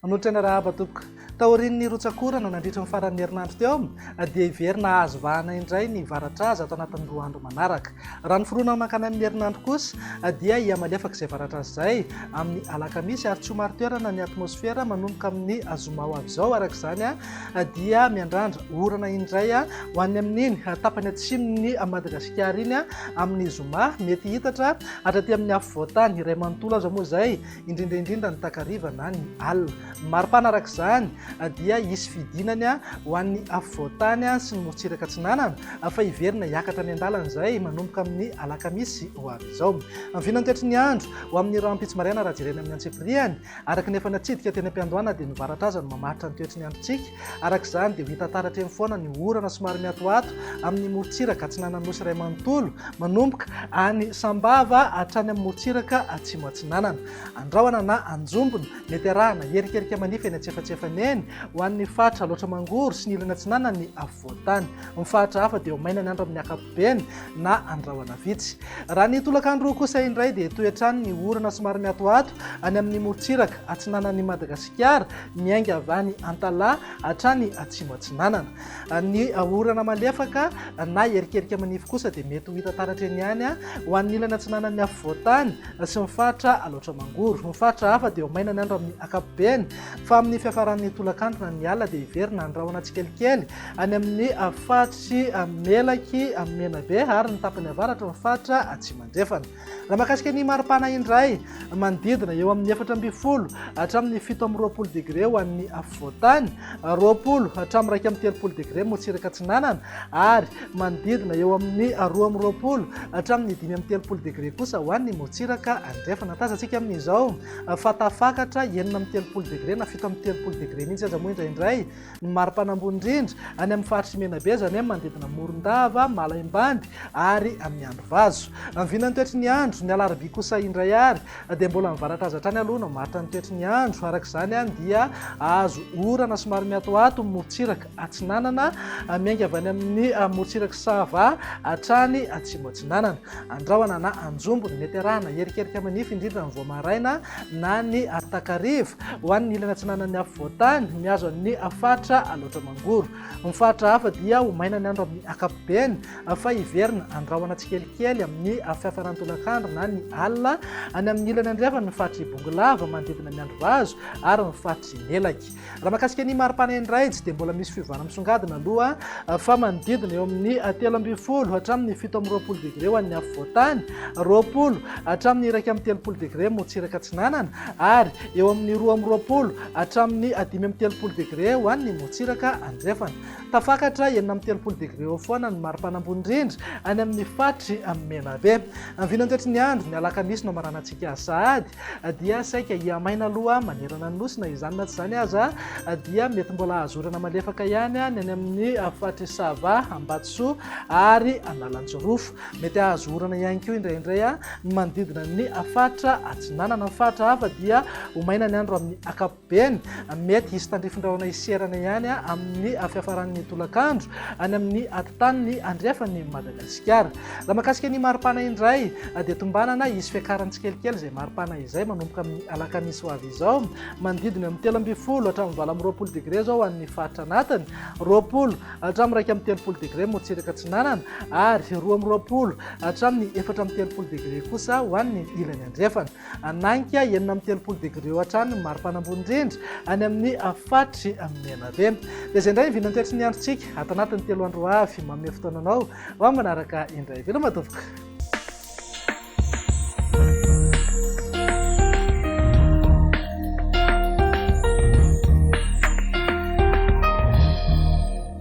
Manolotra ny arahaba tompoko. Taorian'ny rotsak'orana nandritra ny faran'ny herinandro teo dia hiverina hahazo vahana indray ny varatraza ato anatin'ny roa andro manaraka. Raha ny fironana mankany amin'ny herinandro kosa dia hihamalefaka izay varatraza izay amin'ny alakamisy ary tsy ho marin-toerana ny atmosfera manomboka amin'ny zoma ho avy izao. Araka izany dia miandrandra orana indray ho an'ny amin'iny tapany atsimon'i Madagasikara iny amin'ny zoma. Mety hitatra hatraty amin'ny afovoan-tany iray manontolo aza moa izay indrindra indrindra ny takariva na ny alina. Ny maripana araka izany dia hisy fidinany ho an'ny afovoan-tany sy ny morontsiraka atsinanana fa hiverina hiakatra any an-dalana izay manomboka amin'ny alakamisy ho avy izao. Ny vinantoetry ny andro ho amin'ny rahampitso maraina raha jerena amin'ny antsipiriany, araka ny efa natsidika teny am-piandohana dia ny varatra aza no mamaritra ny toetry ny androntsika. Araka izany dia ho hita taratra eny foana ny orana somary miatoato amin'ny morontsiraka atsinanan'ny Nosy iray manontolo, manomboka any Sambava hatrany amin'ny morontsiraka atsimo atsinanana. Andrahona na Anjombona, mety arahana erikerika manify eny antsefatsefany eny ho an'ny faritra Alaotra Mangoro sy ny ilany atsinanan'ny afovoan-tany. Ny faritra hafa dia ho maina ny andro amin'ny ankapobeny na andrahona vitsy. Raha ny tolakandro kosa indray dia hitohy hatrany ny orana somary miatoato any amin'ny morontsiraka atsinanan'i Madagasikara, miainga avy any Antalaha hatrany atsimo atsinanana. Ny orana malefaka na erikerika manify kosa dia mety ho hita taratra eny ihany ho an'ny ilany atsinanan'ny afovoan-tany sy ny faritra Alaotra Mangoro. Ny faritra hafa dia ho maina ny andro amin'ny ankapobeny fa amin'ny fiafaran'ny tolakandro na ny alina dia hiverina handrahona tsikelikely any amin'ny faritry Melaky, Menabe ary ny tapany avaratry ny faritra Atsimo Andrefana. Raha mahakasika ny maripana indray, manodidina eo amin'ny 14 hatramin'ny 27 degre ho an'ny afovoan-tany, 20 hatramin'ny 31 degre morontsiraka atsinanana ary manodidina eo amin'ny 22 hatramin'ny 35 degre kosa ho an'ny morontsiraka andrefana. Tazantsika amin'izao fa tafakatra 36 degre na 37 degre mihitsy aza moa indraindray Ny maripana ambony indrindra any amin'ny faritr'i Menabe, izany hoe manodidina Morondava, Malaimbandy ary Miandrivazo. Ny vinan'ny toetry ny andro, ny alarobia kosa indray ary dia mbola ny varatra aza hatrany aloha no mamaritra ny toetry ny andro. Araka izany dia azo orana somary miatoato ny morontsiraka atsinanana, miainga avy any amin'ny morontsirak'i Sava hatrany atsimo atsinanana. Andrahona na anjombona, mety arahana erikerika manify indrindra ny vao maraina na ny takariva ho an'ny ilany atsinanan'ny afovoan-tany, mihazo an'ny faritra Alaotra Mangoro. Ny faritra hafa dia ho maina ny andro amin'ny ankapobeny fa hiverina andrahona tsikelikely amin'ny fiafaran'ny tolakandro na ny alina any amin'ny ilany andrefana ny faritr'i Bongolava manodidina ny Androvazo ary ny faritr'i Melaky. Raha mahakasika ny maripana indray tsy dia mbola misy fiovana misongadina aloha fa manodidina eo amin'ny 13 hatramin'ny 27 degre ho an'ny afovoan-tany, 20 hatramin'ny 31 degre morontsiraka atsinanana ary eo amin'ny 22 hatramin'ny 35 degre ho an'ny morontsiraka andrefana. Tafakatra 36 degre eo foana ny maripana ambony indrindra any amin'ny faritry Menabe. Ny vinantoetry ny andro, ny alakamisy no hamaranantsika azy sahady. dia saika hihamaina aloha manerana ny Nosy, na izany na tsy izany aza dia mety mbola hahazo orana malefaka ihany ny any amin'ny faritr'i Sava, Ambatosoa ary Analanjirofo. Mety hahazo orana ihany koa indraindray ny manodidina ny faritra Atsinanana. Ny faritra hafa dia ho maina ny andro amin'ny ankapobeny, mety hisy tandrifin-drahona hiserana ihany amin'ny fiafaran'ny tolakandro any amin'ny atitaniny andrefan'i Madagasikara. Raha mahakasika ny maripana indray dia tombanana hisy fiakarany tsikelikely izay maripana izay manomboka amin'ny alakamisy ho avy izao. Manodidina eo amin'ny 13 hatramin'ny 28 degre izao ho an'ny faritra anatiny, 20 hatramin'ny 31 degre morontsiraka atsinanana ary 22 hatramin'ny 34 degre kosa ho an'ny ilany andrefana. Anainka 36 degre eo hatrany ny maripana ambony indrindra any amin'ny faritry Menabe. Dia izay indray ny vinantoetry ny androntsika ato anatin'ny telo andro ho avy. Manome fotoana anao ho amin'ny manaraka indray. Veloma tompoko.